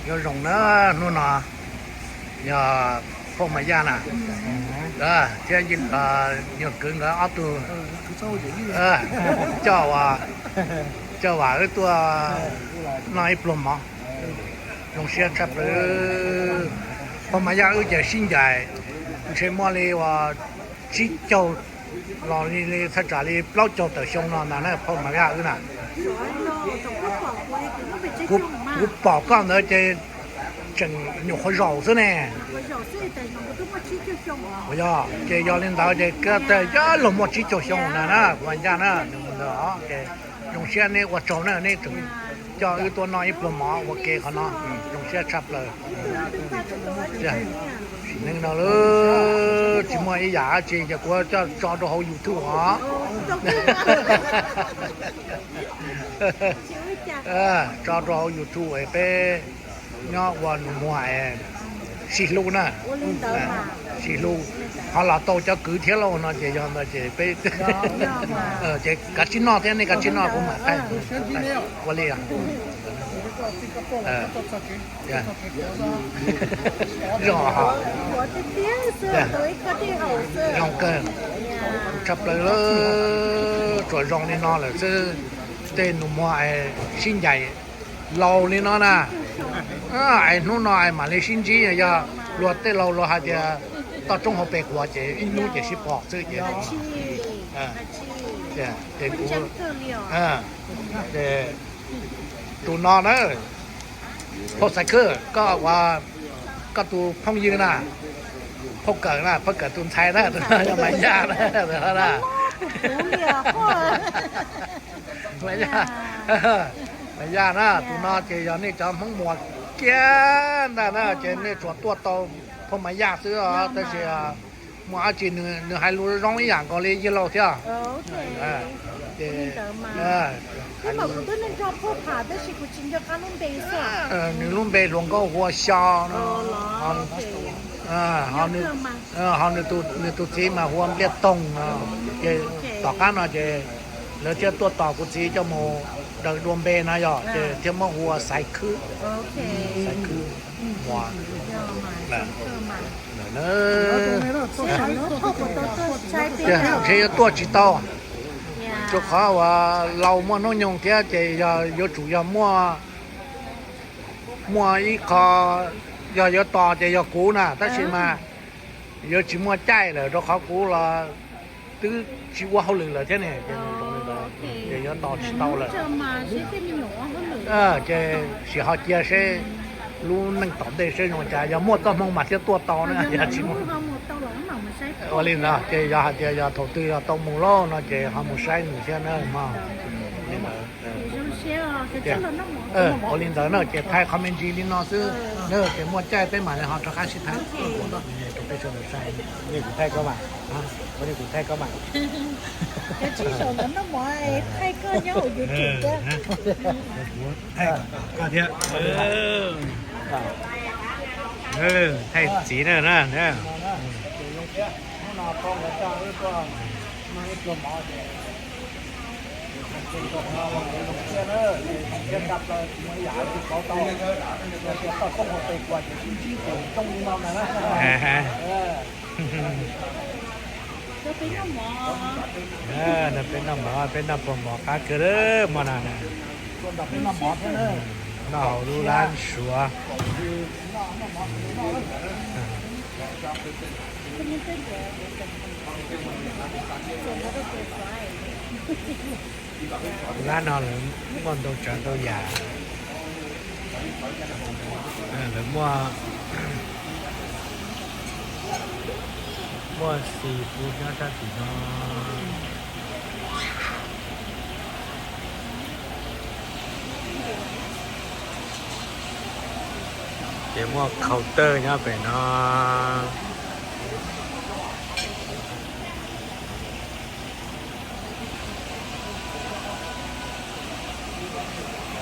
Nyob zoo na, hnub no yog phauj Mas Yaj na, thiab nyuag kwv nkawd ob tug coj, coj Vam wb tuaj noj ib pluag mov. Zoo siab tshaj plaws. Phauj Mas Yaj wb ces sib ncaim, ntshe muaj li uas tsib caug los li, thaj tsam li plaub caug tawm xyoo no ntag na, phauj Mas Yaj wb na. Kuv pom koj ntawd ces tseem nyuam qhuav zaum xwb ne. Yog, ces yog li ntawd ces koj twb yog luag muaj tsib caug xyoo ntag na, kuv ncaj na, nws mus ntawd os. Ces zoo siab neb ua tsaug na, neb tseem coj wb tuaj noj ib pluag mov ua ke qhov no, zoo siab tshaj plaws. Sim neej no lawm tsis muaj ib yam dab tsi ces kuv coj tso rau hauv YouTube os. Tso rau hauv YouTube es peb nyob ua nus muag es sib hlub na, sib hlub. Ho los tau cov kwv thiab lauj no ces yog ntawd ces peb ces kav tsij noj thiab, nej kav tsij noj kuv mam thaij. Ua li zoo, zoo kawg, tshaj plaws lawm, tsuas zoo li no lawm xwb. Tej nus muag sib ncaim laus li no na, es hnub no es mam li sib ntsib, yog luag tej laus luag hais tias toj roob hauv pes quas ces ib hnub ces sib pom xwb ces. Ces kuv, ces tus no na, phauj Xaiv Khwb, koj ua, koj tus phooj ywg na, phauj Kawm na, phauj Kawm tus ntxhais na, tus no yog Mas Yaj na. Mas Yaj, Mas Yaj na, tus no ces yog nej cov Hmoob Muas kiag ntag na, ces nej tsuas tuaj tau phauj Mas Yaj xwb os, tab sis muaj dab tsi nws hais lus zoo ib yam nkaus li yawg laus thiab. Nws lub npe Hluas Nkauj Hua Xyo no. Ho nws tus txiv mas hu ua Npliaj Toog no. Ces tom qab no ces lawv thiaj tuaj tos kuv txiv coj mus daws dua npe no yog ces thiaj muab hu ua Xaiv Khwb. Xaiv Khwb Muas. Ntshe yuav tuaj tsis tau, rau qhov uas laus muaj hnub nyoog thiab ces yog yuav tsum yog muaj, muaj ib qho, yog yuav tos ces yog kuv na, tab sis mas yuav tsis muaj caij lawm rau qhov kuv los twb tsis ua hauj lwm lawm thiab ne, ces yuav tos tsis tau lawm. Ces sim ho cia seb lub neej tom ntej seb zoo cas, yog muaj txoj hmoo mas thiaj tuaj tau na, yog tsis muaj. Ua li ntawd ces yog hais tias yog thaum twg yog tau mus lauj no ces ho mus saib nws thiab na mog. Ua li ntawd na ces thaij qhov me ntsis li no xwb na, ces muaj caij peb mam li ho rov qab sib thaij rau peb sawv daws saib. Nej kuv thaij koj mas, kuv thaij koj mas. Kuv thaij koj thiab. Thaij txiv na na. Nrog peb noj mov, peb noj pluag mov qab kawg lawm mog na. Noj hauv lub lab Suav. Lab no lawv muaj ntau tsav ntau yam. Lawv muaj, muaj seafood nyob sab tim no. Ces muaj counter nyob pem no.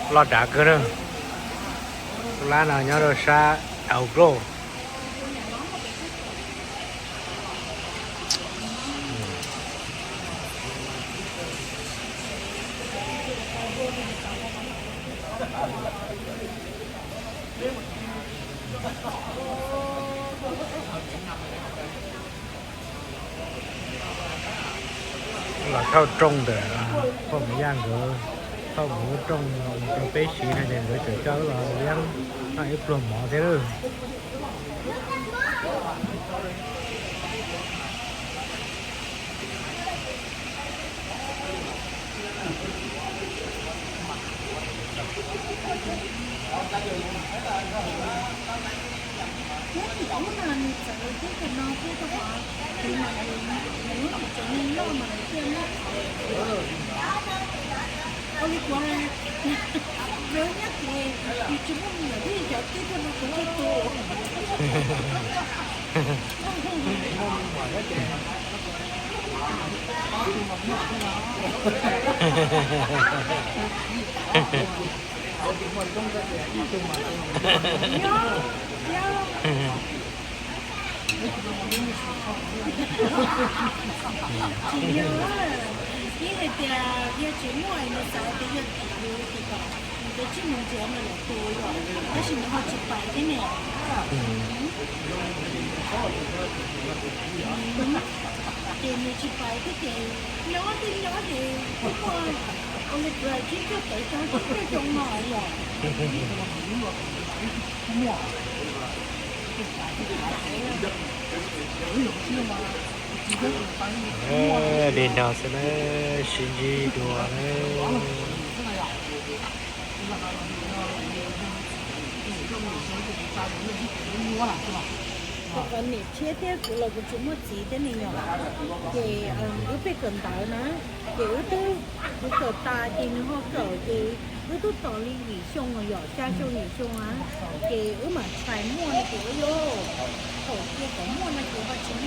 Loj dav kawg na. Lab no nyob rau sab Ao Kloj. Los thauj rooj ntawm pog Mus Yaj nkawd, thauj mus ua rooj rau peb siv no ces nkawd tseem coj wb los liab noj ib pluag mov thiab lawm. Thiab tim ub no nws txawv thiab ces no thiab rau qhov kev mas nws lub tim tsev neeg loj mas nws thiaj muab qhov ua li kuv hais, lawv nyob ces yus tsis muaj me nyuam thiab yus cov tib tug no kuv tsis tu. Tsis yog, yeej hais tias yog tsis muaj nws xav tias yog tim yus tim kom nws cov tsij mus ntxias nws lawm tus yom, tab sis nws ho tsis pais thiab ne. Ces nws tsis pais thiab ces nyob twb nyob ces twb muaj ua li kuv hais tsib caug tawv xyoo tsib caug xyoo no yom. Li no xwb na, sib ntsib dua na. Rau qhov niam tshiab thiab kuv los kuv tsis muaj txiv thiab ne yom, ces wb pheej kawm ntawv na, ces wb twb, kuv kawm tas ces nws ho kawm ces wb twb tos li yim xyoo yom, xya xyoo yim xyoo a, ces wb mam txhais muaj no ces wb yuav, thaum cia kom muaj no ces ho tsis muaj.